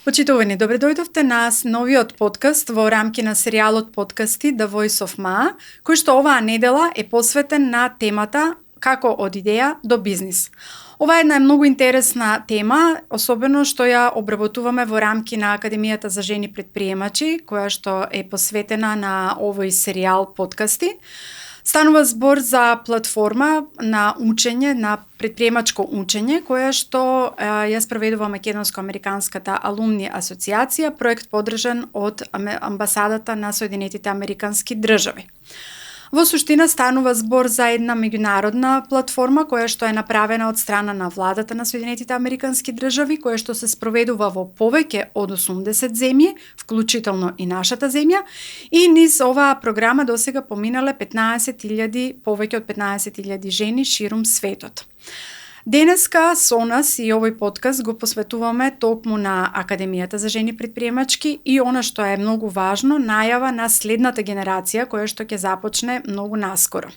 Почитувани, добре дојдовте на новиот подкаст во рамки на серијалот подкасти The Voice of Ma, кој што оваа недела е посветен на темата како од идеја до бизнис. Ова е една многу интересна тема, особено што ја обработуваме во рамки на Академијата за жени предприемачи, која што е посветена на овој серијал подкасти. Станува збор за платформа на учење, на предприемачко учење, која што ја спроведува Македонско-американската алумни асоцијација, проект поддржан од амбасадата на Соединетите американски држави. Во суштина станува збор за една меѓународна платформа која што е направена од страна на владата на Соединетите американски држави, која што се спроведува во повеќе од 80 земји, вклучително и нашата земја, и низ оваа програма досега поминале повеќе од 15.000 жени ширум светот. Денеска со нас и овој подкаст го посветуваме токму на Академијата за жени предприемачки и она што е многу важно, најава на следната генерација која што ќе започне многу наскоро.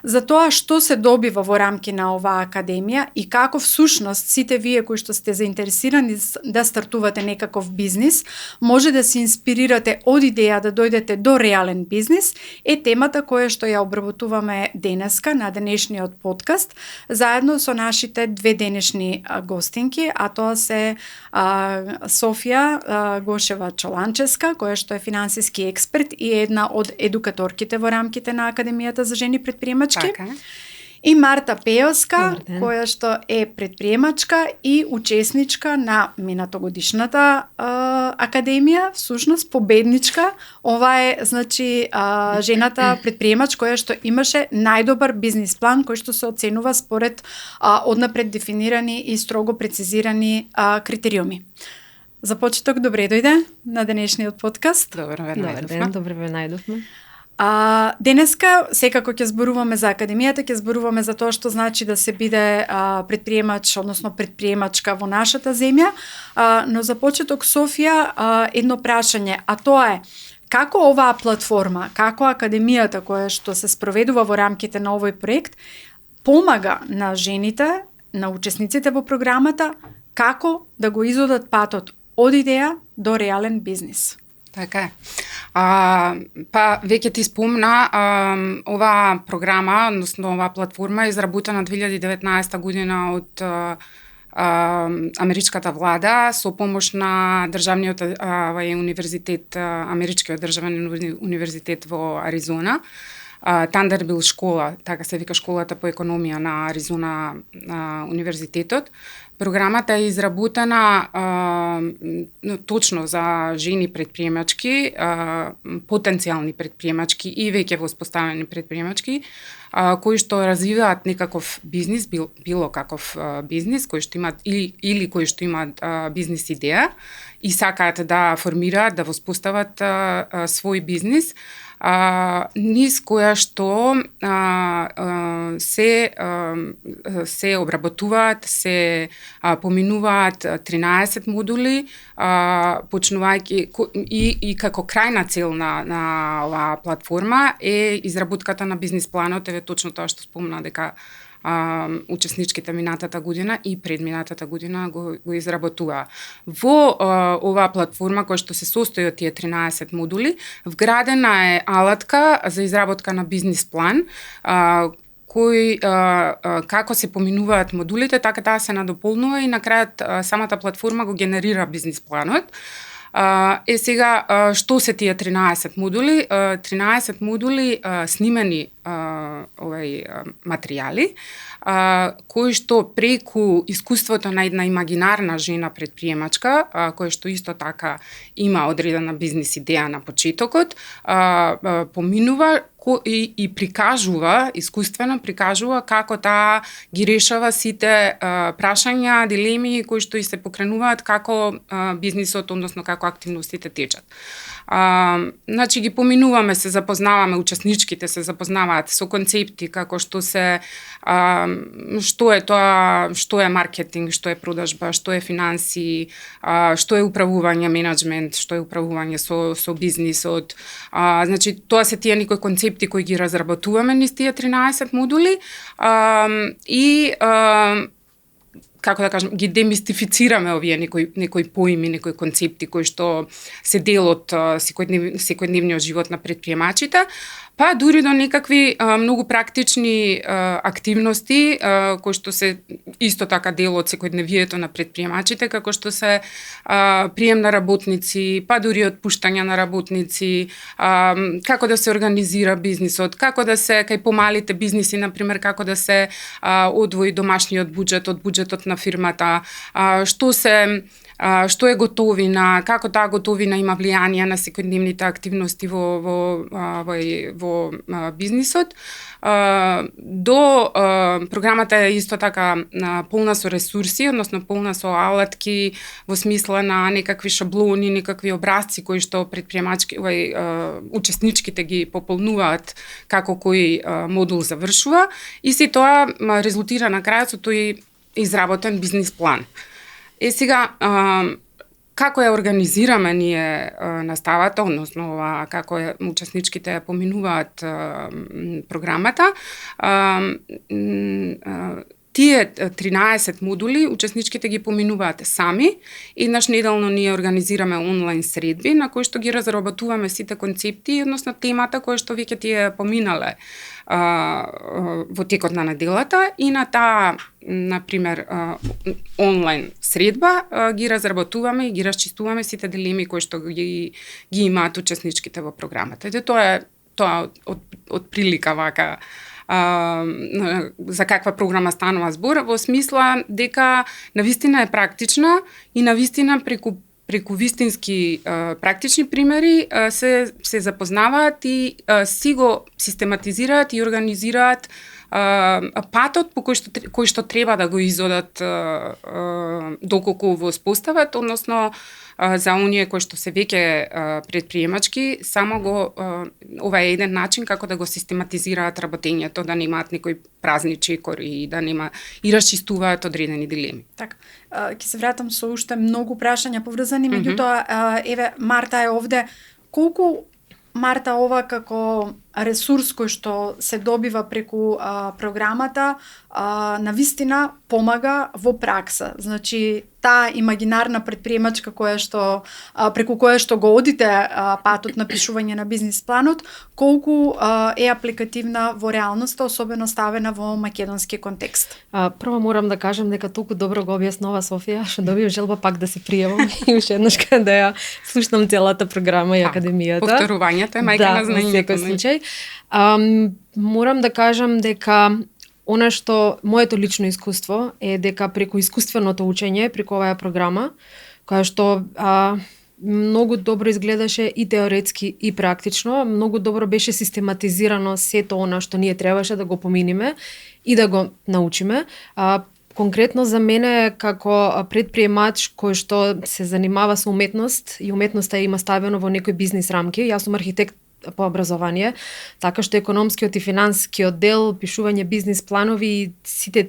За тоа што се добива во рамки на оваа академија и како всушност сите вие кои што сте заинтересирани да стартувате некаков бизнис, може да се инспирирате од идеја да дојдете до реален бизнис, е темата која што ја обработуваме денеска на денешниот подкаст, заедно со нашите две денешни гостинки, а тоа се Софија Гошева Чоланческа, која што е финансиски експерт и е една од едукаторките во рамките на Академијата за жени предприемачки. Така. И Марта Пеоска, која што е предприемачка и учесничка на минатогодишната академија, всушност победничка. Ова е, значи, жената предприемач која што имаше најдобар бизнис план кој што се оценува според однапред дефинирани и строго прецизирани критериуми. За почеток, добре дојде на денешниот подкаст. Добро ве најдовме. Денеска секако ќе зборуваме за академијата, ќе зборуваме за тоа што значи да се биде предприемач, односно предприемачка во нашата земја, но за почеток Софија едно прашање, а тоа е како оваа платформа, како академијата која што се спроведува во рамките на овој проект помага на жените, на учесниците во програмата, како да го изодат патот од идеја до реален бизнис. Така е. Па веќе ти спомна, оваа програма, односно оваа платформа е изработена 2019 година од америчката влада со помош на државниот универзитет, Америчкиот државен универзитет во Аризона. Тандербилт школа, така се вика школата по економија на Аризона универзитетот. Програмата е изработена точно за жени предприемачки, потенцијални предприемачки и веќе воспоставени предприемачки, кои што развиваат некаков бизнис, било каков бизнис, кои што имаат или кои што имаат бизнис идеја и сакаат да формираат, да воспостават свој бизнис, низ која што се обработуваат, се поминуваат 13 модули, почнувајќи и како крајна цел на оваа платформа е изработката на бизнис планот, еве точно тоа што спомна дека учесничките минатата година и предминатата година го изработуваа. Во оваа платформа која што се состои од тие 13 модули, вградена е алатка за изработка на бизнис план, кој како се поминуваат модулите, така таа се надополнува и на крајот самата платформа го генерира бизнис планот. Сега, што се тие 13 модули? 13 модули снимени материјали, кои што преку искуството на една имагинарна жена предприемачка, која што исто така има одредена бизнис идеја на почетокот, поминува и прикажува, искуствено прикажува како таа ги решава сите прашања, дилеми кои што и се покренуваат како бизнисот, односно како активностите течат. Значи ги поминуваме, се запознаваме, учесничките се запознаваат со концепти како што се што е тоа, што е маркетинг, што е продажба, што е финанси, што е управување, менеджмент, што е управување со бизнисот. Значи тоа се тие некои концепти кои ги разработуваме низ тие 13 модули и како да кажам, ги демистифицираме овие некои поими, некои концепти кои што се дел од секојдневниот живот на предприемачите, па дури до некакви многу практични активности кои што се исто така дел од секојдневието на предприемачите, како што се прием на работници, па дури отпуштање на работници, како да се организира бизнисот, како да се кај помалите бизниси, например, како да се одвои домашниот буџет од буџетот на фирмата, што е готовина, како таа готовина има влијание на секојдневните активности во бизнисот. Програмата е исто така полна со ресурси, односно полна со алатки во смисла на некакви шаблони, некакви образци кои што учесничките ги пополнуваат како кој модул завршува, и се тоа резултира на крајот со тој изработен бизнис план. Сега, како ја организираме ние наставата, односно како учесничките поминуваат програмата, тие 13 модули учесничките ги поминуваат сами. Еднаш неделно ние организираме онлайн средби на кои што ги разработуваме сите концепти, односно темата која што веќе тие поминале во текот на неделата, и на таа, например, онлайн средба ги разработуваме и ги расчистуваме сите дилеми кои што ги имаат учесничките во програмата. Тоа е од прилика вака за каква програма станува збор, во смисла дека навистина е практична и навистина преку вистински практични примери се запознаваат и си го систематизираат и организираат патот по кој што треба да го изодат доколку го спостават, односно за оние кои што се веќе предприемачки, само ова е еден начин како да го систематизираат работењето, да немаат некои празни чекори и да нема и расчистуваат одредени дилеми. Така, ќе се вратам со уште многу прашања поврзани, меѓутоа еве Марта е овде. Колку Марта ова како ресурс кој што се добива преку програмата навистина помага во пракса. Значи, таа имагинарна предприемачка преку која што го одите патот на пишување на бизнис планот, колку е апликативна во реалноста, особено ставена во македонски контекст? Прво морам да кажам дека толку добро го објаснува Софија, што добив желба пак да се пријавам и уште еднаш да ја слушнам целата програма и академијата. Повторувањето е мајка на знаењето. Во секој случај. Морам да кажам дека она што моето лично искуство е дека преку искуственото учење, преку оваа програма, која што многу добро изгледаше и теоретски и практично, многу добро беше систематизирано сето она што ние требаше да го поминиме и да го научиме. Конкретно за мене како предприемач кој што се занимава со уметност и уметноста има ставено во некои бизнис рамки, јас сум архитект по образование, така што економскиот и финансискиот дел, пишување бизнис планови и сите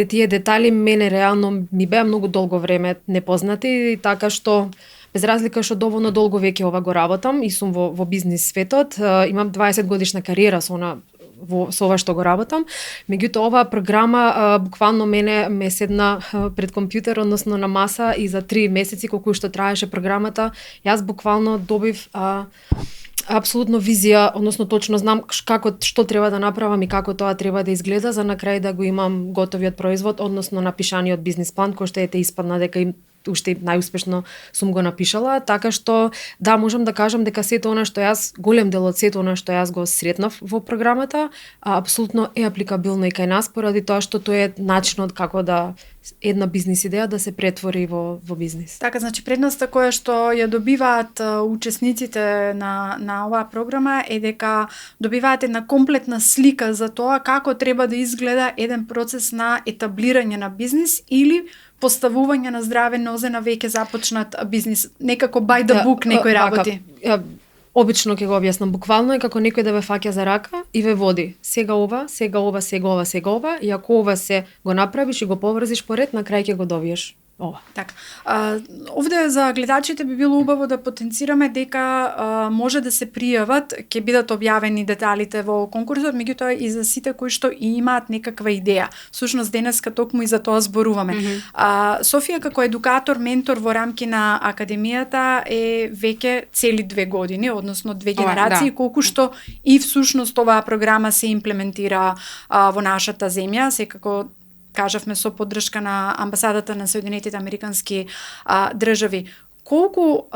тие детали мене реално ми беа многу долго време непознати, така што без разлика што доволно долго веќе ова го работам и сум во бизнис светот, имам 20 годишна кариера со ова што го работам. Меѓутоа оваа програма буквално мене ме седна пред компјутер, односно на маса, и за 3 месеци колку што траеше програмата, јас буквално добив апсолутно визија, односно точно знам што треба да направам и како тоа треба да изгледа, за на крај да го имам готовиот производ, односно напишаниот бизнис план, кој што испадна дека уште најуспешно сум го напишала, така што да, можам да кажам дека сето она што голем дел од сето она што јас го сретнав во програмата, апсолутно е апликабилно и кај нас, поради тоа што тоа е начинот како да една бизнис идеја да се претвори во бизнис. Така, значи предноста која што ја добиваат учесниците на оваа програма е дека добиваат една комплетна слика за тоа како треба да изгледа еден процес на етаблирање на бизнис или поставување на здраве нозе на веќе започнат бизнис. Некако by the book некој работи. Обично ќе го објаснам, буквално е како некој да ве фаќа за рака и ве води. Сега ова, сега ова, сега ова, сега ова, и ако ова се го направиш и го поврзиш поред, на крај ќе го добиеш. ова. Така. Овде за гледачите би било убаво да потенцираме дека може да се пријават, ќе бидат објавени деталите во конкурсот, меѓутоа и за сите кои што и имаат некаква идеја. Всушност денеска токму и за тоа зборуваме. Софија како едукатор, ментор во рамки на академијата е веќе цели 2 години, односно 2 генерации, колку што и всушност оваа програма се имплементира во нашата земја, секако кажавме со поддршка на амбасадата на Соединетите Американски држави. Колку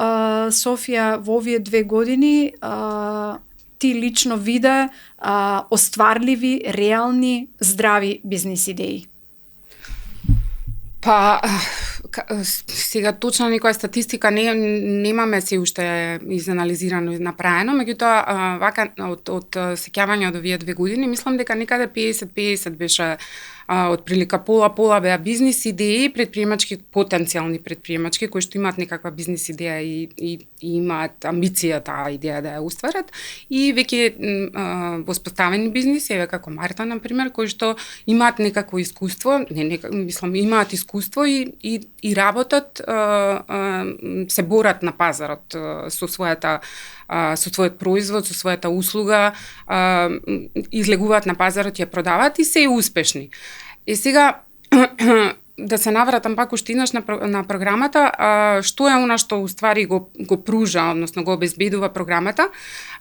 Софија во овие 2 години ти лично виде остварливи, реални, здрави бизнис идеи? Па, сега точно некоја статистика немаме се уште изанализирано и направено, меѓутоа вака од сеќавање од овие 2 години, мислам дека некаде 50-50 беше отприлика пола беа бизнис идеи, предприемачки, потенцијални предприемачки кои што имаат некаква бизнис идеја и имаат амбиција таа идеја да ја остварат, и веќе воспоставени бизниси, еве како Марта на пример, кои што имаат некакво искуство, имаат искуство и работат, се борат на пазарот со својот производ, со својата услуга, излегуваат на пазарот, ја продаваат и се успешни. И сега да се навратам пак уште еднаш на програмата, што е она што уствари го пружа, односно го обезбедува програмата.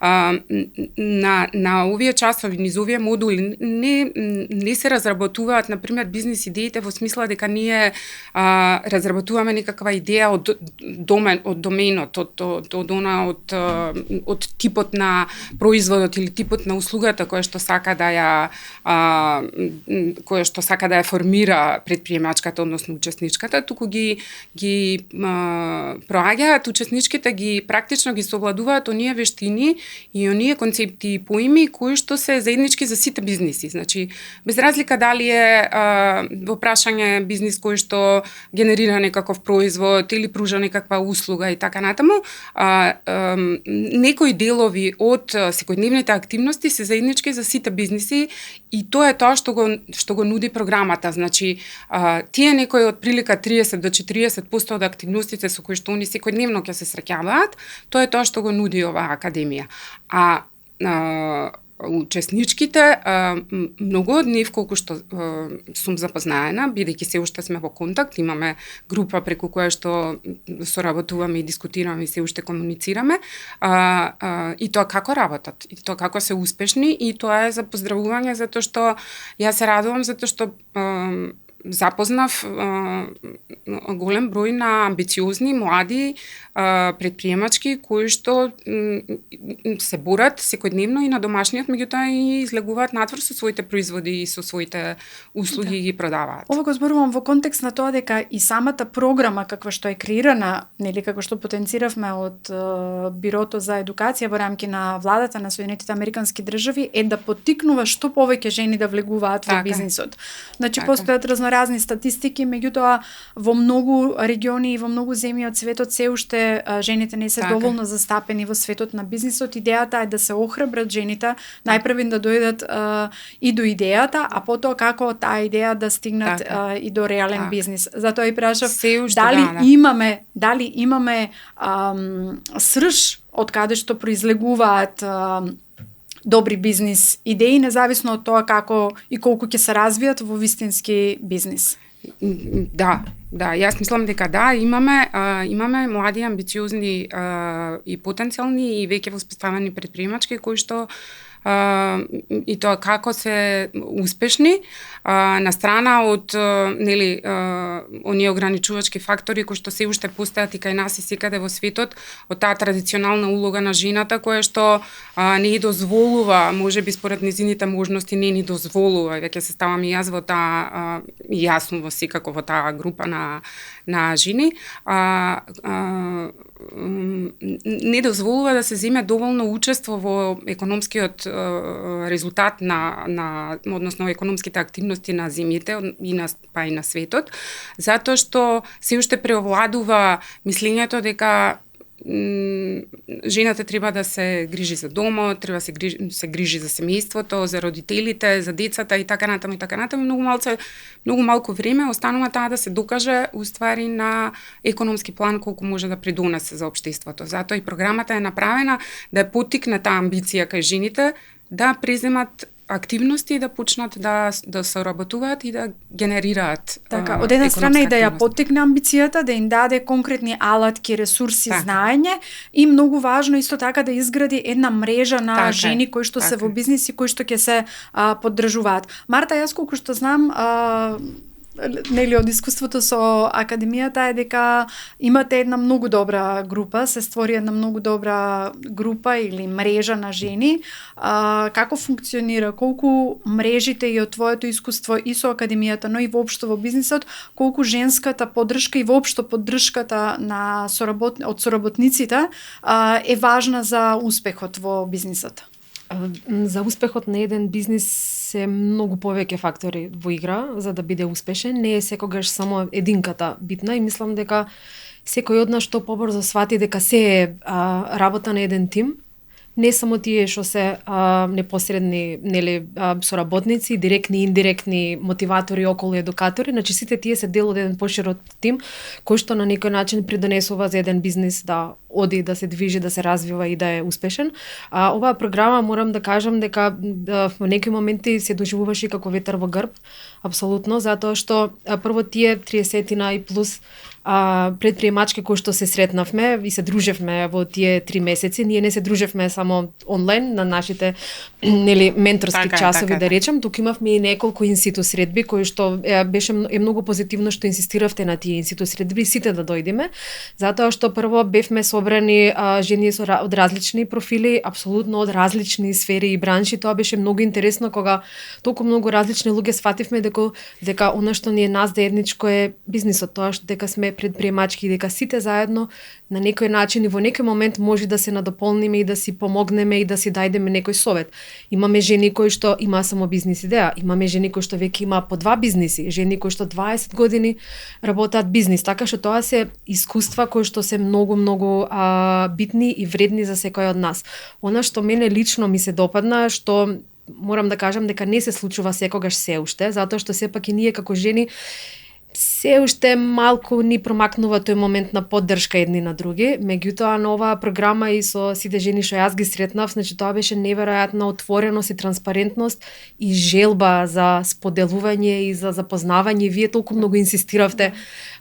На овие часови, низ овие модули не се разработуваат, например, бизнис идеите во смисла дека ние разработуваме некаква идеја од доменот, од типот на производот или типот на услугата која што сака да ја формира предприемачката, односно учесничката, туку ги проаѓаат учесничките, практично ги совладуваат оние вештини и оние концепти и поими кои што се заеднички за сите бизниси. Значи, без разлика дали е во прашање бизнис кој што генерира некаков производ или пружа некаква услуга и така натаму, некои делови од секојдневните активности се заеднички за сите бизниси и тоа е тоа што го нуди програмата. Значи, тие некои од прилика 30 до 40% од активностите со кои што они секојдневно ќе се среќаваат, тоа е тоа што го нуди оваа академија. А учесничките, многу од нив, колку што сум запознаена, бидејќи се уште сме во контакт, имаме група преку која што соработуваме и дискутираме и се уште комуницираме, и тоа како работат, и тоа како се успешни, и тоа е за поздравување, затоа што јас се радувам, затоа што запознав голем број на амбициозни, млади предприемачки кои што се борат секојдневно и на домашниот, меѓутоа и излегуваат надвор со своите производи и со своите услуги и ги продаваат. Ова го зборувам во контекст на тоа дека и самата програма каква што е креирана, нели како што потенциравме од Бирото за едукација во рамки на владата на Соединетите Американски држави, е да поттикнува што повеќе жени да влегуваат во бизнисот. Значи постојат разноразни статистики, меѓутоа во многу региони и во многу земји од светот се уште жените не се доволно застапени во светот на бизнисот. Идејата е да се охрабрат жените најпрво да дојдат и до идејата, а потоа како таа идеја да стигнат и до реален бизнис. Затоа и прашав дали имаме срж од каде што произлегуваат добри бизнис идеи, независно од тоа како и колку ќе се развијат во вистински бизнис. Да, јас мислам дека имаме млади, амбициозни и потенцијални и веќе воспоставени предприемачки кои што и тоа како се успешни, на страна од оние ограничувачки фактори кои што се уште постојат и кај нас и секаде во светот, од таа традиционална улога на жената која што не ја дозволува, можеби според незините можности не ни дозволува, веќе се ставам и јас во таа, јасно во секако во таа група на жени, не дозволува да се земе доволно учество во економскиот резултат односно економските активности на земјите и на светот, затоа што се уште преовладува мислењето дека жената треба да се грижи за домот, треба се грижи за семејството, за родителите, за децата и така натаму. Многу малку време останува таа да се докаже уствари на економски план колку може да придонесе за општеството. Затоа и програмата е направена да ја поттикне таа амбиција кај жените да преземат активности и да почнат да соработуваат и да генерираат. Така, од една страна и да ја поттикне амбицијата, да им даде конкретни алатки, ресурси, знаење и многу важно исто така да изгради една мрежа на жени кои што се во бизнис и кои што ќе се поддржуваат. Марта, јас колку што знам, нели од искуството со академијата е дека имате една многу добра група, се створи една многу добра група или мрежа на жени. Како функционира, колку мрежите и од твоето искуство и со академијата, но и воопшто во бизнисот, колку женската поддршка и воопшто поддршката на од соработниците е важна за успехот во бизнисот? За успехот на еден бизнис се многу повеќе фактори во игра за да биде успешен. Не е секогаш само единката битна и мислам дека секој од нас што побрзо свати дека се е работа на еден тим. Не само тие што се непосредни соработници, директни и индиректни мотиватори околу едукатори, значи сите тие се дел од еден поширок тим кој што на некој начин придонесува за еден бизнис да оди, да се движи, да се развива и да е успешен. Оваа програма морам да кажам дека во некои моменти се доживуваше како ветер во грб, апсолутно, затоа што прво тие 30 и плюс предприемачки кои што се сретнавме и се дружевме во тие 3 месеци. Ние не се дружевме само онлайн на нашите менторски часови, да речем, туку имавме и неколку инситу средби кои што беше многу позитивно што инсистиравте на тие инситу средби сите да дојдеме, затоа што прво бевме собрани жени од различни профили, апсолутно од различни сфери и бранши. Тоа беше многу интересно кога толку многу различни луѓе сфативме дека она што ни е нас заедничко е бизнисот, тоа што дека сме предприемачки и дека сите заедно на некој начин и во некој момент може да се надополниме и да си помогнеме и да си дајдеме некој совет. Имаме жени кои што има само бизнис идеја, имаме жени кои што веќе има по 2 бизниси, жени кои што 20 години работат бизнис, така што тоа се искуства кои што се многу битни и вредни за секој од нас. Она што мене лично ми се допадна, што морам да кажам дека не се случува секогаш се уште, затоа што сепак и ние како жени се уште малку ни промакнува тој момент на поддршка едни на други. Меѓутоа на оваа програма и со сите жени што јас ги сретнав, значи тоа беше неверојатна отвореност и транспарентност и желба за споделување и за запознавање. Вие толку многу инсистиравте,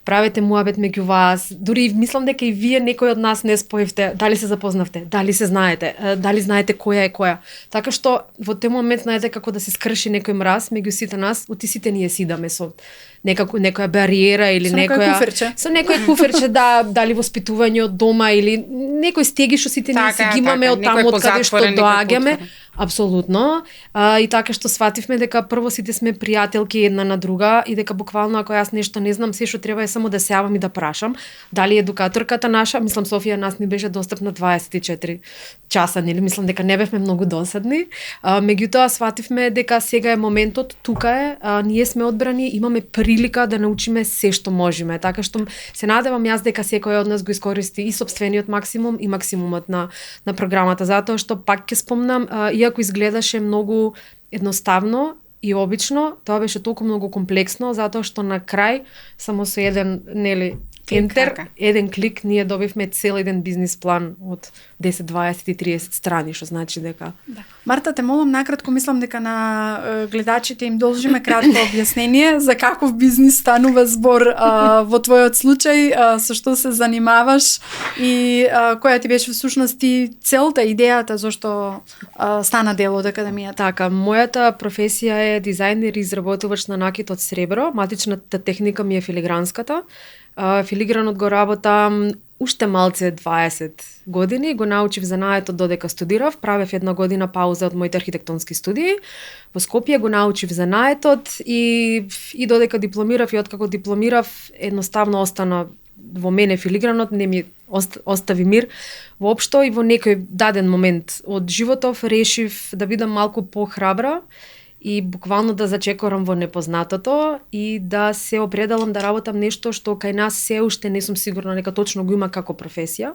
правете муабет меѓу вас. Дури мислам дека и вие некој од нас не споевте, дали се запознавте, дали се знаете, дали знаете која е која. Така што во тој момент знаете како да се скрши некој мраз меѓу сите нас, оти сите ние сидаме со некоја бариера или со некој куферче дали воспитување од дома или некој стеги што сите ние си ги имаме од таму од каде што доаѓаме. Апсолутно. И така што свативме дека прво сите сме пријателки една на друга и дека буквално ако јас нешто не знам, се што треба е само да се јавам и да прашам. Дали едукаторката наша, мислам Софија нас ни беше достапна 24 часа, нели? Мислам дека не бевме многу досадни. Меѓутоа свативме дека сега е моментот, тука е, ние сме одбрани, имаме прилика да научиме се што можеме. Така што се надевам јас дека секој од нас го искористи и сопствениот максимум и максимумот на програмата, затоа што пак ќе спомнам, иако изгледаше многу едноставно и обично, тоа беше толку многу комплексно, затоа што на крај само со еден, еден клик ние добивме цел еден бизнис план од 10, 20 и 30 страни, што значи дека... Да. Марта, те молам накратко, мислам дека на гледачите им должиме кратко објаснение за каков бизнис станува збор во твојот случај, со што се занимаваш и која ти беше всушност и целта, идејата зашто стана дел од академијата. Така, мојата професија е дизајнер и изработувач на накит од сребро, матичната техника ми е филигранската. Филигранот го работам уште малце 20 години, го научив занаетот додека студирав, правев една година пауза од моите архитектонски студии. Во Скопје го научив занаетот и додека дипломирав и откако дипломирав, едноставно остана во мене филигранот, не ми остави мир воопшто и во некој даден момент од животов решив да бидам малку похрабра и буквално да зачекорам во непознатото и да се определам да работам нешто што кај нас се уште не сум сигурна дека точно го има како професија.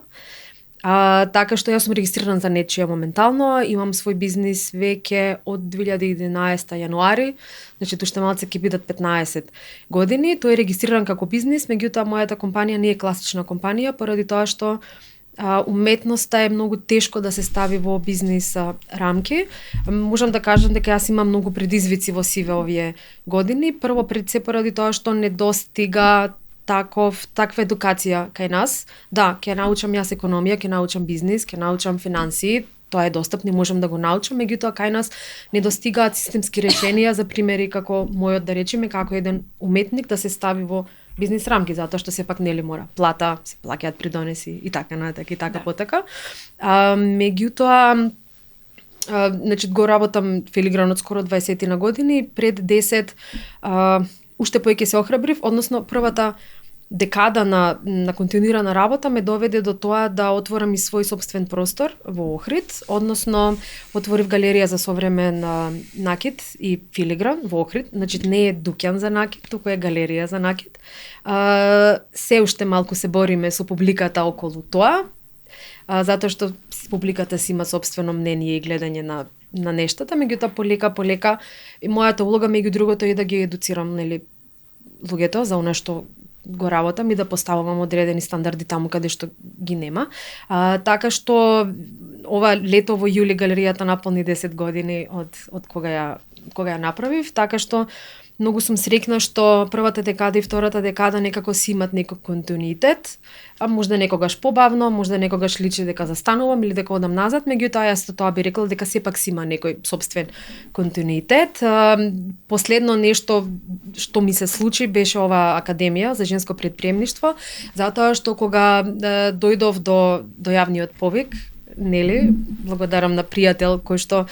Така што јас сум регистриран за нечија моментално, имам свој бизнис веќе од 2011 јануари, значи уште малце ќе бидат 15 години. Тој е регистриран како бизнис, меѓутоа мојата компанија не е класична компанија, поради тоа што уметноста е многу тешко да се стави во бизнис рамки. Можам да кажам дека јас имам многу предизвици во сиве овие години. Прво пред се поради тоа што не достига таква едукација кај нас. Да, ќе научам јас економија, ќе научам бизнис, ќе научам финансии, тоа е достапно, можам да го научам, меѓутоа кај нас не достигаат системски решенија за примери како мојот, да речеме, како еден уметник да се стави во бизнис рамки, затоа што сепак нели мора плата, се плаќаат придонеси и така натака и така потака. Меѓутоа значи го работам филигран од скоро 20 на години, пред 10 уште повеќе се охрабрив, односно првата декада на континуирана работа ме доведе до тоа да отворам и свој сопствен простор во Охрид, односно отворив галерија за современ накид и филигран во Охрид, значи не е дуќан за накид, туку е галерија за накид. Се уште малку се бориме со публиката околу тоа, затоа што публиката си има сопствено мнение и гледање на нештата, меѓутоа полека и мојата улога меѓу другото е да ги едуцирам нели луѓето за она што го работам и да поставувам одредени стандарди таму каде што ги нема. Така што ова лето во јули галеријата наполни 10 години од кога ја направив, така што многу сум среќна што првата декада и втората декада некако си имат некој континуитет, а можда некогаш побавно, можда некогаш личи дека застанувам или дека одам назад, меѓутоа јас тоа би рекла дека сепак си има некој сопствен континуитет. Последно нешто што ми се случи беше ова академија за женско предприемништво, затоа што кога дојдов до јавниот повик, нели, благодарам на пријател кој што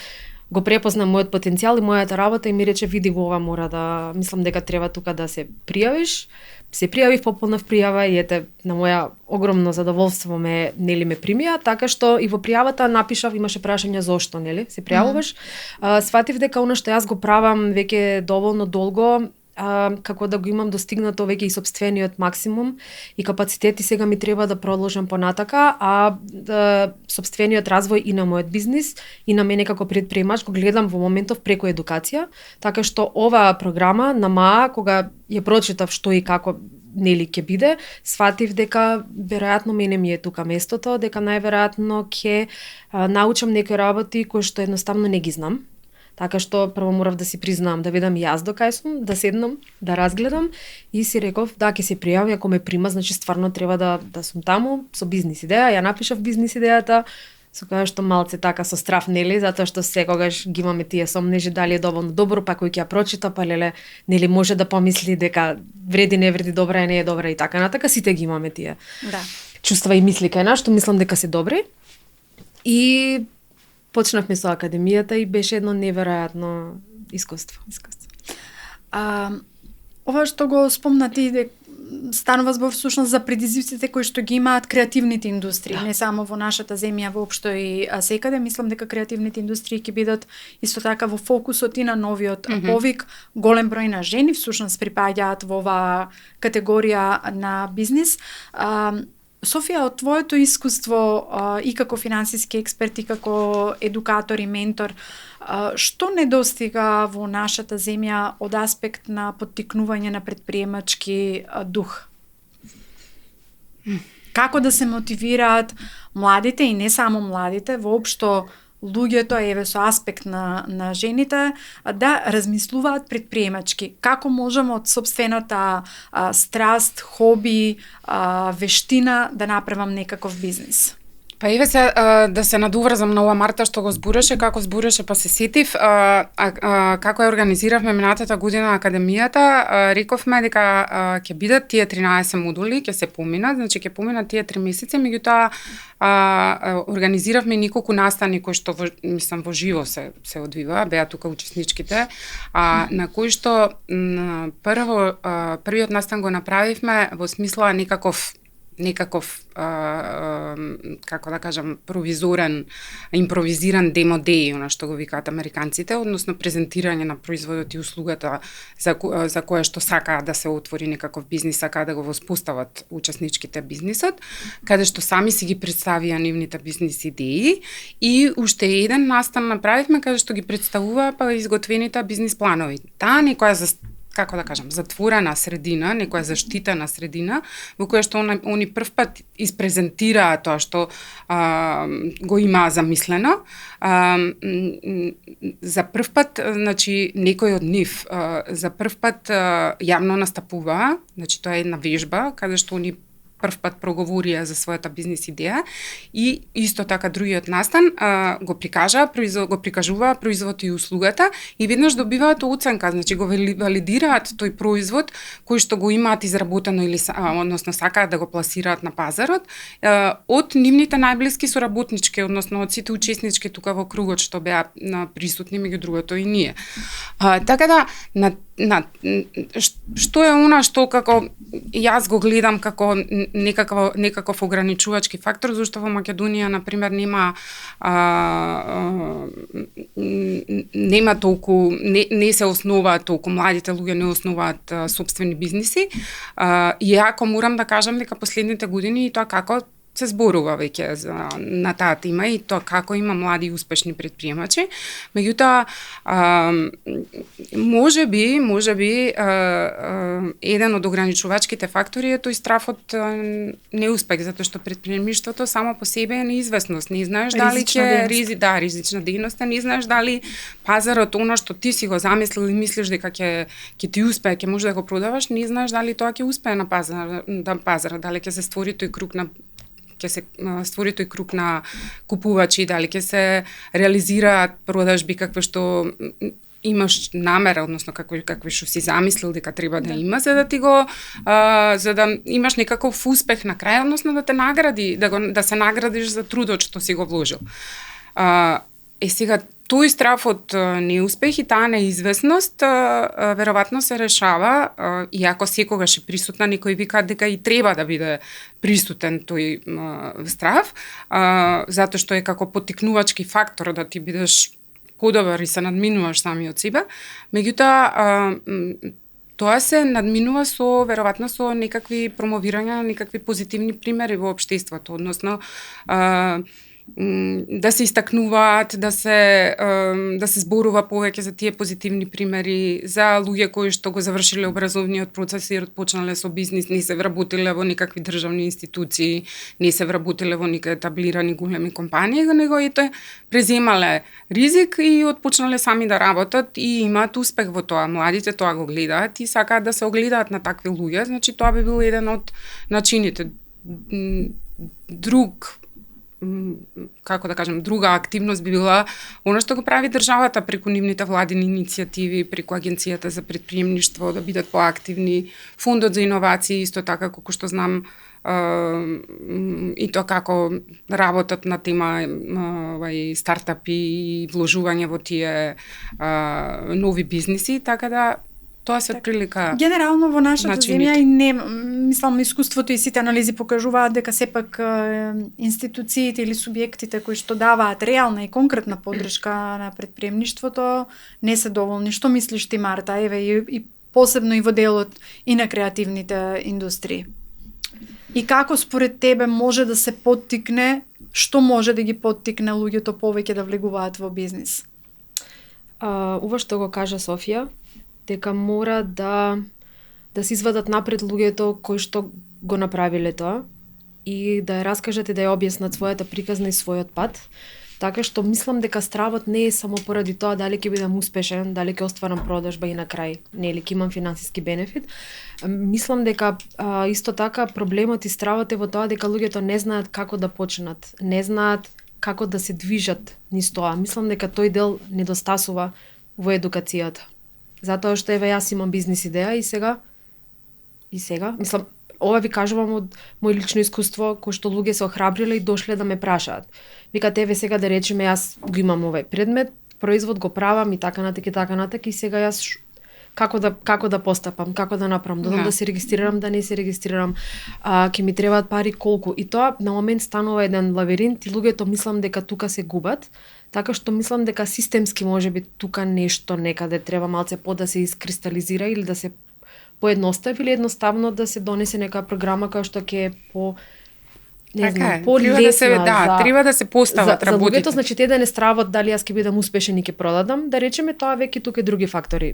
го препозна мојот потенцијал и мојата работа и ми рече види го ова, мора да, мислам дека треба тука да се пријавиш. Се пријавив, пополнав пријава и ете на моја огромно задоволство ме примија, така што и во пријавата напишав, имаше прашање зошто, нели, се пријавуваш. Сватив дека она што јас го правам веќе доволно долго, како да го имам достигнато веќе и сопствениот максимум и капацитет и сега ми треба да продолжам понатака, сопствениот развој и на мојот бизнис и на мене како предприемач го гледам во моментов преку едукација, така што оваа програма на МАА, кога ја прочитав што и како нели ќе биде, сватив дека веројатно мене ми е тука местото, дека најверојатно ќе научам некои работи кои што едноставно не ги знам. Така што прво морав да си признаам, да видам јас до кај сум, да седнам, да разгледам и си реков да ќе се пријави, ако ме прима, значи стварно треба да сум таму со бизнис идеја. Ја напишав бизнис идејата, со која што малце така со страф, нели, затоа што секогаш ги имаме тие сомнежи дали е доволно добро, па кој ќе ја прочита, па леле, нели може да помисли дека вреди, не вреди, добра е, не е добра и така натака, сите ги имаме тие. Да. Чувства и мисли кај нас, што мислам дека се добри. И почнавме со академијата и беше едно неверојатно искуство. Ова што го спомна ти, станува збор всушност за предизвиците кои што ги имаат креативните индустрии, не само во нашата земја, воопшто и секаде. Мислам дека креативните индустрии ќе бидат исто така во фокусот и на новиот повик. Голем број на жени всушност припаѓаат во оваа категорија на бизнис. Софија, од твоето искуство и како финансиски експерт и како едукатор и ментор, што недостига во нашата земја од аспект на поттикнување на предприемачки дух? Како да се мотивираат младите и не само младите, воопшто луѓето, еве со аспект на жените, да размислуваат предприемачки? Како можеме од сопствената страст, хоби, вештина да направам некаков бизнис? Па еве се да се надуврзам на ова Марта што го збореше, како збореше па се сетив, како ја организиравме минатата година академијата, рековме дека ќе бидат тие 13 модули, ќе се поминат, значи ќе поминат тие 3 месеци, меѓутоа организиравме неколку настани кои што во живо се одвива, беа тука учесничките, на кои што првиот настан го направивме во смисла некаков некаков како да кажам провизорен, импровизиран демо дей, она што го викаат американците, односно презентирање на производот и услугата за кое што сакаат да се отвори некаков бизнис, сакаат да го воспостават учесничките бизнисот, каде што сами си ги представија нивните бизнис идеи и уште еден настан направивме каде што ги представува па изготвените бизнис планови. Таа некоја како да кажам, затворена средина, некоја заштитена средина, во која што они прв пат испрезентираа тоа што го имаа замислено. За прв пат, значи, некој од нив за прв пат јавно настапуваа, значи тоа е една вежба, каде што они прв пат проговорија за својата бизнис идеја и исто така другиот настан го прикажуваа производот и услугата и веднаш добиваат оценка, значи го валидираат тој производ кој што го имаат изработено или односно сакаат да го пласираат на пазарот од нивните најблиски соработнички, односно од сите учеснички тука во кругот што беа присутни, меѓу другото и ние. Така да што е она што како јас го гледам како некаков ограничувачки фактор, зашто во Македонија на пример нема толку не се основаат толку младите луѓе не основаат сопствени бизниси. Иако морам да кажам дека последните години и тоа како се зборува веќе на таа тема и тоа како има млади и успешни предприемачи. Меѓутоа, можеби еден од ограничувачките фактори е тој страф од неуспех, затоа што предприемништвото само по себе е неизвестност. Не знаеш дали ќе ризична дејност, не знаеш дали пазарот она што ти си го замислил и мислиш дека ќе ти успее, ќе може да го продаваш, не знаеш дали тоа ќе успее на пазарот, дали ќе се створи тој круг на купувачи, дали ќе се реализираат продажби какви што имаш намера, односно какви што си замислил дека треба да има, за да ти го за да имаш некаков успех на крај, односно да те награди, да се наградиш за трудот што си го вложил. Сега тој страф од неуспех и таа неизвестност веројатно се решава, иако секогаш е присутна, некои викаат дека и треба да биде присутен тој страф, затоа што е како поттикнувачки фактор да ти бидеш подобар и се надминуваш самиот себе. Меѓутоа, тоа се надминува веројатно со некакви промовирања на некакви позитивни примери во општеството, односно да се истакнуваат, да се зборува повеќе за тие позитивни примери, за луѓе кои што го завршиле образовниот процес и почнале со бизнис, не се вработиле во никакви државни институции, не се вработиле во никакви етаблирани големи компании, него ете преземале ризик и отпочнале сами да работат и имаат успех во тоа. Младите тоа го гледаат и сакаат да се огледаат на такви луѓе, значи тоа би бил еден од начините. Друга активност би била она што го прави државата преку нивните владини иницијативи, преку Агенцијата за предприемништво, да бидат поактивни, Фондот за иновации, исто така колку што знам, и тоа како работат на тема стартапи и вложување во тие нови бизниси, така да тоа се прилика. Генерално во нашата земја и не мислам искуството и сите анализи покажуваат дека сепак институциите или субјектите кои што даваат реална и конкретна поддршка на предприемништвото не се доволни. Што мислиш ти, Марта, еве и посебно и во делот и на креативните индустрии? И како според тебе може да се поттикне, што може да ги поттикне луѓето повеќе да влегуваат во бизнис? Ова што го кажа Софија, дека мора да се извадат напред луѓето кои што го направиле тоа и да ја раскажат и да ја објаснат својата приказна и својот пат. Така што мислам дека стравот не е само поради тоа дали ќе бидам успешен, дали ќе остварам продажба и на крај, нели ќе имам финансиски бенефит. Мислам дека исто така проблемот и стравот е во тоа дека луѓето не знаат како да почнат, не знаат како да се движат низ тоа. Мислам дека тој дел недостасува во едукацијата. Затоа што еве јас имам бизнис идеја и сега, мислам, ова ви кажувам од мој лично искуство, кој што луѓе се охрабриле и дошле да ме прашаат. Викат, еве сега да речеме јас го имам овој предмет, производ го правам и така натака и сега јас како да постапам, како да направам, додам да се регистрирам, да не се регистрирам, ќе ми требаат пари колку. И тоа на момент станува еден лавиринт и луѓето мислам дека тука се губат, така што мислам дека системски можеби тука нешто некаде треба малце да се искристализира или да се поедностави или едноставно да се донесе нека програма која што ќе е по не знам, полесна треба да се постават работите. За луѓето, значи те да не страват дали јас ќе бидам успешен и ќе продадам, да речеме тоа веќе тука и други фактори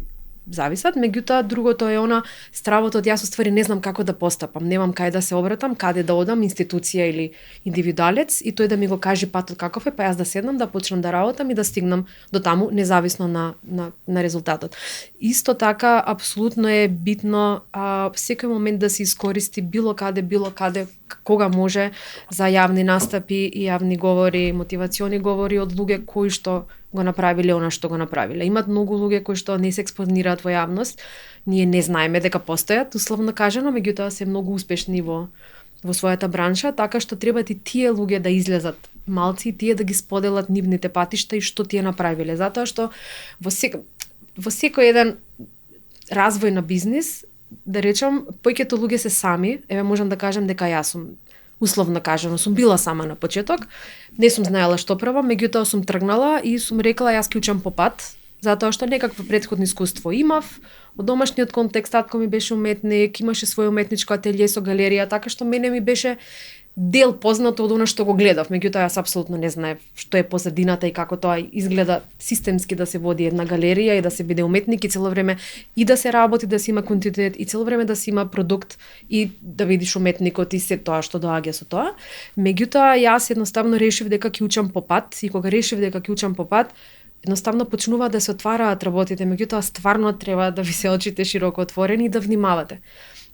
зависат, меѓутоа другото е она стравот од јас уствари не знам како да постапам, немам кај да се обратам, каде да одам, институција или индивидуалец и тој да ми го каже патот каков е, па јас да седнам, да почнам да работам и да стигнам до таму независно на резултатот. Исто така апсолутно е битно секој момент да се искористи било каде кога може за јавни настапи и јавни говори, мотивациони говори од луѓе кои што го направиле она што го направиле. Имат многу луѓе кои што не се експонираат во јавност, ние не знаеме дека постојат, условно кажано, меѓутоа се многу успешни во својата бранша, така што требат и тие луѓе да излезат малци и тие да ги споделат нивните патишта и што тие направиле, затоа што во секој еден развој на бизнис, да речам, повеќето луѓе се сами, еве можам да кажам дека јас сум условно кажано, сум била сама на почеток, не сум знаела што правам, меѓутоа сум тргнала и сум рекла јас ќе учам по пат, затоа што некакво претходно искуство имав, од домашниот контекст, татко ми беше уметник, имаше свој уметничко ателје со галерија, така што мене ми беше дел познато од она што го гледав, меѓутоа јас апсолутно не знаев што е позадината и како тоа изгледа системски да се води една галерија и да се биде уметник и цело време и да се работи, да се има континуитет и цело време да се има продукт и да видиш уметникот и се тоа што доаѓа со тоа. Меѓутоа јас едноставно решив дека ќе учам по пат и кога решив дека ќе учам по пат, едноставно почнуваат да се отвараат работите, меѓутоа стварно треба да ви се очите широко отворени и да внимавате.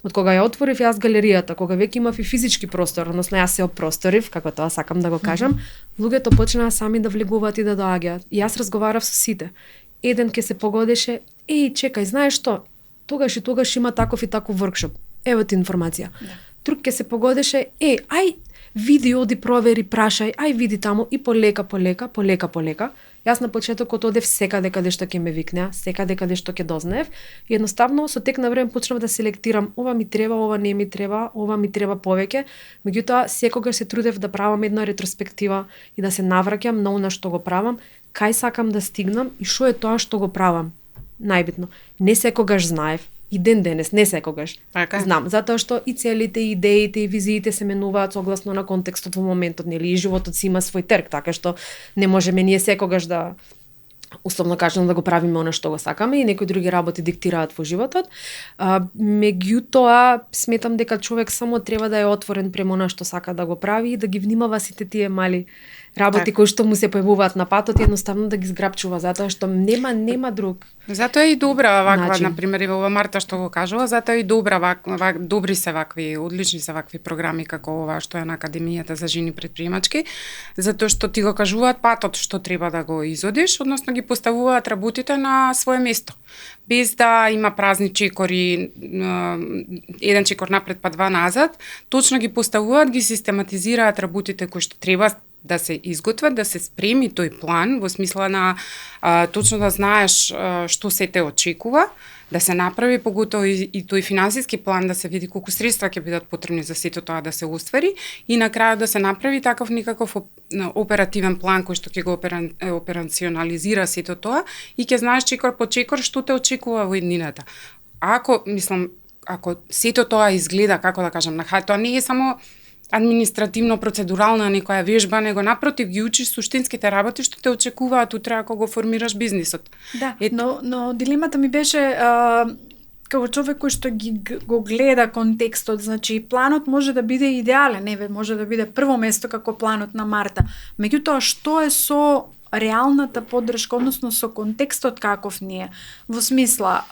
Од кога ја отворив јас галеријата, кога веќе имав и физички простор, односно јас се опросторив, како тоа сакам да го кажам, луѓето почнаа сами да влегуваат и да доаѓаат. И јас разговарав со сите. Еден ке се погодеше, чекај, знаеш што? Тогаш и тогаш има таков и таков воркшоп. Ево ти информација. Да. Друг ке се погодеше, ај види, оди провери, прашај, ај види таму и полека. Јас на почетокот одев секаде каде што ќе ме викнеа, секаде каде што ќе дознаев и едноставно со тек на време почнав да селектирам, ова ми треба, ова не ми треба, ова ми треба повеќе, меѓутоа секогаш се трудев да правам една ретроспектива и да се навраќам на она што го правам, кај сакам да стигнам и што е тоа што го правам. Најбитно, не секогаш знаев, и ден денес, не секогаш. Знам, затоа што и целите, и идеите, и визиите се менуваат согласно на контекстот во моментот, нели, и животот си има свој терк, така што не можеме ние секогаш да условно кажано да го правиме она што го сакаме и некои други работи диктираат во животот. Меѓутоа, сметам дека човек само треба да е отворен према она што сака да го прави и да ги внимава сите тие мали работи кои што му се појавуваат на патот, едноставно да ги зграпчува, затоа што нема друг. Затоа е и добра ваква, например, и ова Марта што го кажува, затоа е и добра добри се вакви, одлични се вакви програми како ова што е на Академијата за жени предприемачки, затоа што ти го кажуваат патот што треба да го изодиш, односно ги поставуваат работите на свое место. Без да има празни чекори, еден чекор напред па два назад, точно ги поставуваат, ги систематизираат работите кои што треба да се изготват, да се спреми тој план, во смисла на точно да знаеш што се те очекува, да се направи поготово и тој финансиски план, да се види колку средства ќе бидат потребни за сето тоа да се оствари и на крајот да се направи таков некаков оперативен план кој што ќе го операционализира сето тоа и ќе знаеш чекор по чекор што те очекува во иднината. Ако сето тоа изгледа, како да кажам, тоа не е само административно процедурална некоја вежба, него напротив ги учиш суштинските работи што те очекуваат утре ако го формираш бизнисот. Да, но дилемата ми беше како човек кој што го гледа контекстот, значи планот може да биде идеален, може да биде прво место како планот на Марта. Меѓутоа што е со реалната поддршка, односно со контекстот каков ни е, во смисла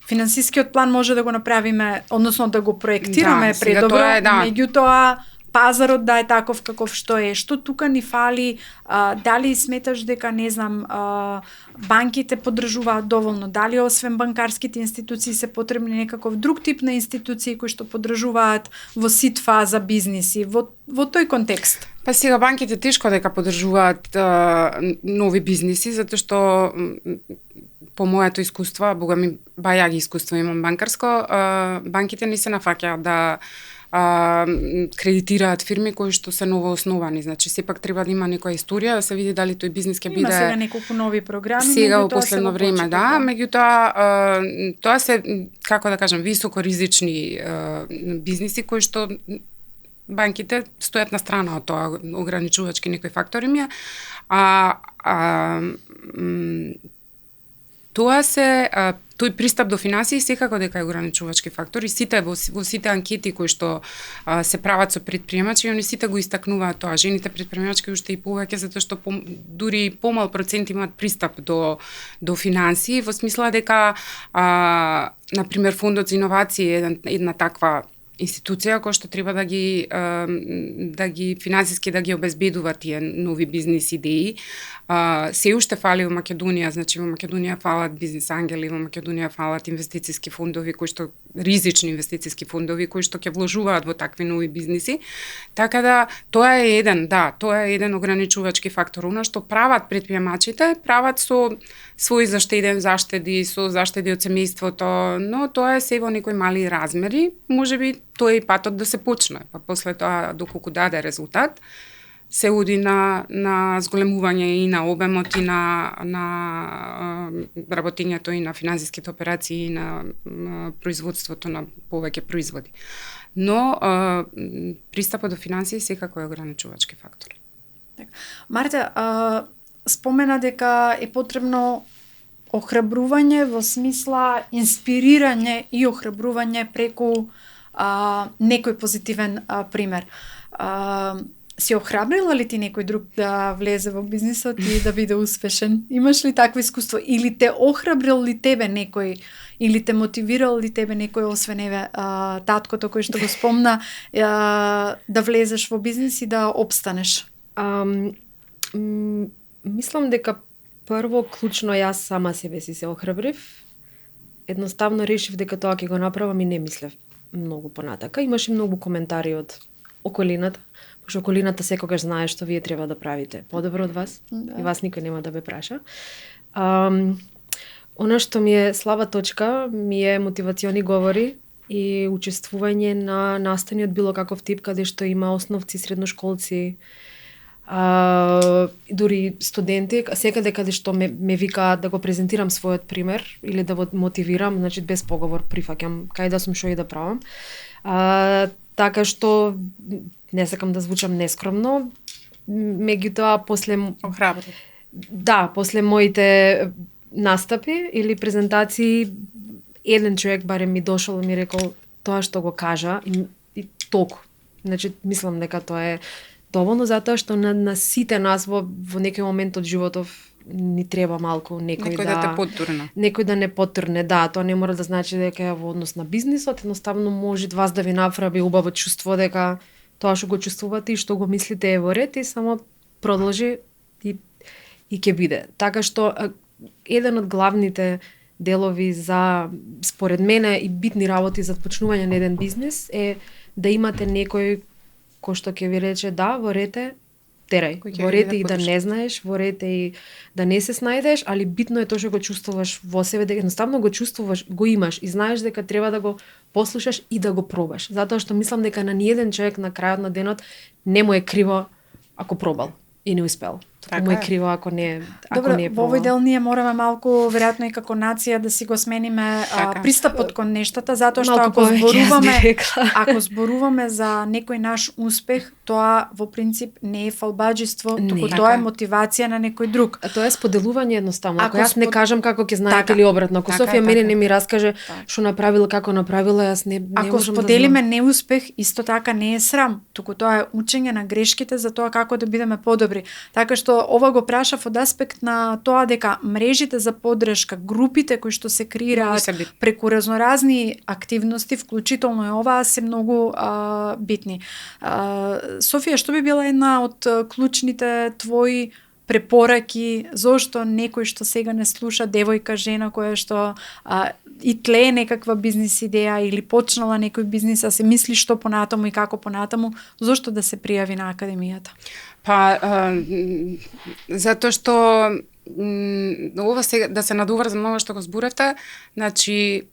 финансискиот план може да го направиме, односно да го проектираме предобро, меѓутоа пазарот да е таков каков што е. Што тука ни фали, дали сметаш дека, не знам, банките поддржуваат доволно, дали освен банкарските институции се потребни некаков друг тип на институции кои што поддржуваат во сит фаза бизниси, во тој контекст? Па сега банките тешко дека поддржуваат нови бизниси, затоа што по моето искуство, бога ми баја ги искуство имам банкарско, банките не се нафаќаат да кредитираат фирми кои што се новоосновани. Значи, сепак треба да има некоја историја, да се види дали тој бизнес ќе биде... Има сега неколку нови програми, сега во последно време, да, меѓутоа, тоа се, како да кажам, високоризични бизниси кои што банките стојат на страна од тоа, ограничувачки некои фактори ми е. Тоа се тој пристап до финансии секако дека е ограничувачки фактор и сите во сите анкети кои што се прават со претприемачи, они сите го истакнуваат тоа. Жените претприемачки уште и повеќе затоа што дури помал процент имаат пристап до финансии, во смисла дека на пример фондот за иновации е една таква институција која што треба да ги финансиски да ги обезбедува тие нови бизнис идеи. Се уште фали во Македонија, значи во Македонија фалат бизнис ангели, во Македонија фалат инвестициски фондови кои што ризични инвестициски фондови кои што ќе вложуваат во такви нови бизниси. Така да тоа е еден ограничувачки фактор. Она што прават претприемачите, прават со свој заштеди, со заштеди од семејството, но тоа е се во некои мали размери. Можеби тоа е патот да се почне, па после тоа доколку даде резултат, се оди на зголемување и на обемот и на работењето и на финансиските операции и на производството на повеќе производи. Но пристапот до финансии секако е ограничувачки фактор. Марта, спомена дека е потребно охрабрување во смисла инспирирање и охрабрување преку некој позитивен пример. Си охрабрила ли ти некој друг да влезе во бизнисот и да биде успешен? Имаш ли такво искуство? Или те охрабрил ли тебе некој? Или те мотивирал ли тебе некој, освен таткото кој што го спомна, да влезеш во бизнис и да обстанеш? Мислам дека прво клучно јас сама себе си се охрабрив. Едноставно решив дека тоа ќе го направам и не мислев многу понатака. Имаше многу коментари од околината, пошто околината секогаш знае што вие треба да правите подобро од вас, и вас никој нема да ве праша. Она што ми е слаба точка ми е мотивациони говори и учествување на настани од било каков тип, каде што има основци, средношколци, дури студенти, секаде каде што ме викаат да го презентирам својот пример или да го мотивирам, значи без поговор прифаќам кај да сум, што и да правам. Така што не сакам да звучам нескромно, меѓутоа после после моите настапи или презентации еден човек барем ми дошол и ми рекол тоа што го кажа и толку. Значи мислам дека тоа е доволно, затоа што на сите нас во некој момент од животов ни треба малку некој да те поттурне. Некој да не поттурне, да, тоа не мора да значи дека е во однос на бизнисот, едноставно може вас да ви направи убаво чувство дека тоа што го чувствувате и што го мислите е во ред и само продолжи и ќе биде. Така што еден од главните делови за, според мене, и битни работи за почнување на еден бизнис е да имате некој кој што ќе ви рече да, во ред е, терај. Во ред и да не знаеш, во ред и да не се снајдеш, али битно е тоа што го чувствуваш во себе, дека едноставно го чувствуваш, го имаш и знаеш дека треба да го послушаш и да го пробаш. Затоа што мислам дека на ниеден човек на крајот на денот не му е криво ако пробал и не успел. Така му е криво ако не Добре, пробал. во овој дел ние мораме малку, веројатно и како нација, да си го смениме пристапот кон нештата, затоа што ако зборуваме за некој наш успех, тоа во принцип не е фалбаџиство, туку тоа е мотивација на некој друг. А тоа е споделување едноставно. Ако јас не кажам како ќе знаете или обратно, ако Софија мене не ми раскаже што направила, како направила, јас не ако можам да споделиме неуспех, исто така не е срам, туку тоа е учење на грешките за тоа како да бидеме подобри. Така што ова го прашав од аспект на тоа дека мрежите за поддршка, групите кои што се креираат преку разноразни активности, вклучително и оваа, се многу битни. Софија, што би била една од клучните твои препораки, зошто некој што сега не слуша, девојка, жена која што и тлее некаква бизнис идеја или почнала некој бизнис, а се мисли што понатаму и како понатаму, зошто да се пријави на академијата? Па, затоа што ова сега да се надоврзам на ова што го зборевте, значи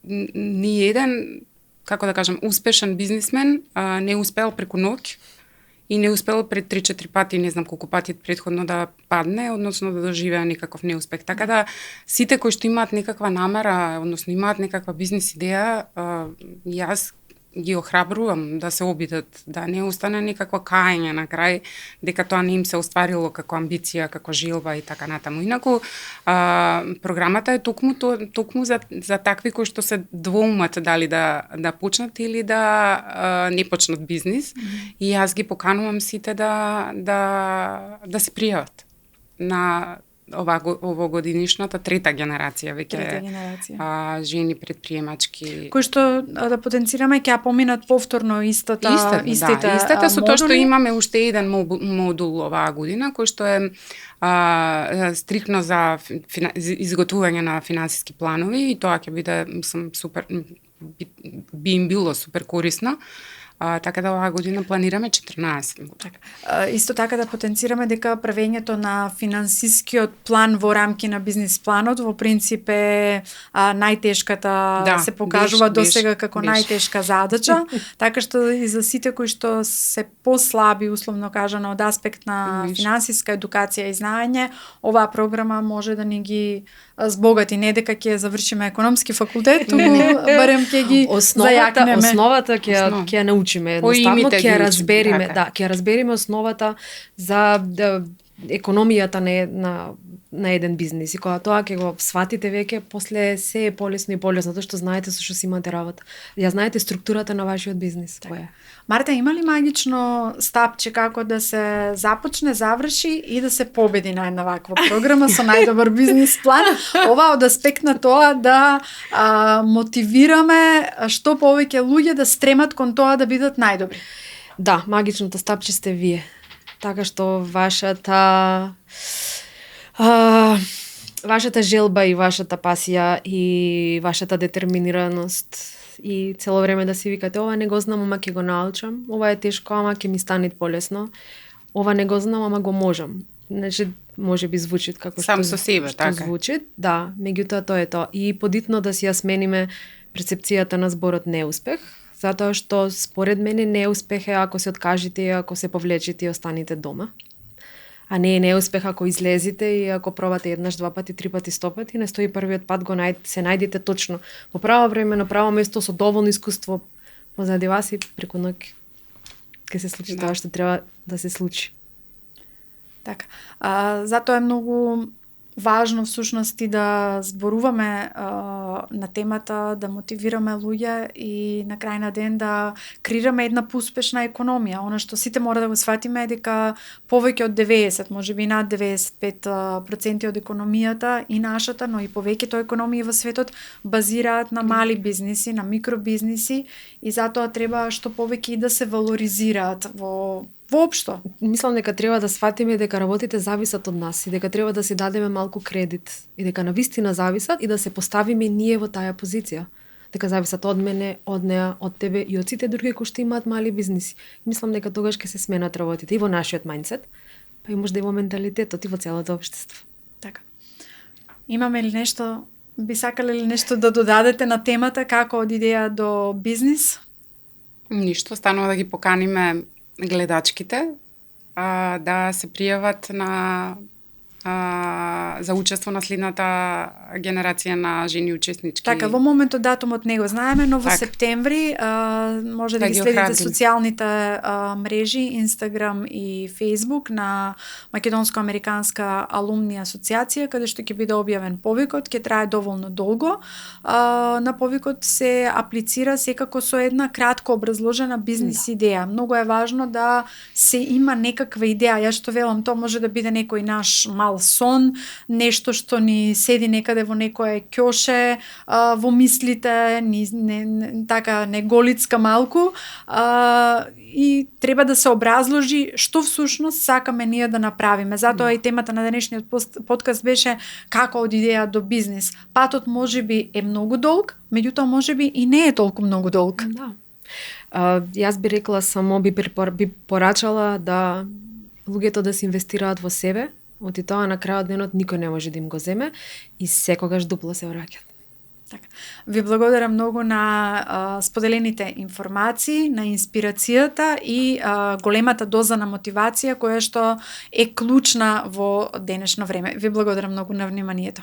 ни еден, како да кажам, успешен бизнисмен не успел преку ноќ и не успел пред 3-4 пати, не знам колку пати претходно да падне, односно да доживеа некаков неуспех. Така да сите кои што имаат некаква намера, односно имаат некаква бизнис идеја, јас ги охрабрувам да се обидат, да не остане некакво каење на крај дека тоа не им се остварило како амбиција, како желба и така натаму. Инаку програмата е токму за такви кои што се двоумат дали да почнат или да не почнат бизнис. И јас ги поканувам сите да се пријават на овогодинишната трета генерација веќе жени предприемачки кои што да потенцираме ќе поминат повторно истите со тоа што имаме уште еден модул оваа година кој што е стрикно за изготвување на финансиски планови и тоа ќе биде супер би им било супер корисно. Така да оваа година планираме 14. Исто така да потенцираме дека правењето на финансискиот план во рамки на бизнис планот во принцип е најтешката, се покажува досега како најтешка задача, така што и за сите кои што се послаби, условно кажано, од аспект на финансиска едукација и знаење, оваа програма може да ни ги збогати, не дека ќе завршиме економски факултет, барем ќе ги зајакнеме. Основата ќе научиме едноставно, ќе разбериме, ќе разбериме основата за економијата на еден бизнис и кога тоа ќе го сватите веќе, после се е полесно и полесно, затоа што знаете со што си имате работа. Ја знаете структурата на вашиот бизнис. Марта, има ли магично стапче како да се започне, заврши и да се победи на една ваква програма со најдобар бизнис план? Ова од аспект на тоа да мотивираме што повеќе луѓе да стремат кон тоа да бидат најдобри. Да, магичното стапче сте вие. Така што вашата желба и вашата пасија и вашата детерминираност и цело време да си викате ова не го знам, ама ќе го научам, ова е тешко, ама ќе ми стане полесно, ова не го знам, ама го можам. Значи, може би звучи како сам со себе, така звучи, да, меѓутоа тоа е тоа. И подитно да си ја смениме перцепцијата на зборот неуспех, затоа што според мене неуспех е ако се откажите и ако се повлечите и останете дома. А не е неуспех ако излезите и ако пробате еднаш, два пати, три пати, 100 пати, не стои првиот пат се најдете точно во право време, на право место, со доволно искуство позади вас и преку ноќ ќе се случи тоа што треба да се случи. Така. Затоа е многу важно всушност и да зборуваме на темата, да мотивираме луѓе и на крај на ден да креираме една поуспешна економија. Она што сите мора да го сватиме е дека повеќе од 90, можеби над 95% од економијата и нашата, но и повеќето економии во светот базираат на мали бизниси, на микробизниси и затоа треба што повеќе и да се валоризираат воопшто. Мислам дека треба да сватиме дека работите зависат од нас и дека треба да си дадеме малку кредит и дека навистина зависат и да се поставиме ние во таа позиција. Дека зависат од мене, од неа, од тебе и од сите други кои што имаат мали бизниси. Мислам дека тогаш ќе се сменат работите и во нашиот мајндсет, па и може да и во менталитетот и во целото општество. Така. Имаме ли нешто, би сакале ли нешто да додадете на темата како од идеја до бизнис? Ништо, станува да ги поканиме гледачките да се пријават за учество на следната генерација на жени учеснички. Така, во моментот датумот не го знаеме, но во септември може да ги следите социјалните мрежи, Инстаграм и Фејсбук на Македонско-американска алумни асоциација, каде што ќе биде објавен повикот, ќе трае доволно долго. На повикот се аплицира секако со една кратко образложена бизнис идеја. Многу е важно да се има некаква идеја. Јас што велам, тоа може да биде некој наш мал сон, нешто што ни седи некаде во некое ќоше, во мислите, така неголицка малку, и треба да се образложи што всушност сакаме ние да направиме. Затоа и темата на денешниот подкаст беше како од идеја до бизнис. Патот можеби е многу долг, меѓутоа можеби и не е толку многу долг. Да. Јас би рекла само би порачала да луѓето да се инвестираат во себе, оти тоа на крајот денот никој не може да им го земе и секогаш дупло се враќаат. Така. Ви благодарам многу на споделените информации, на инспирацијата и големата доза на мотивација која што е клучна во денешно време. Ви благодарам многу на вниманието.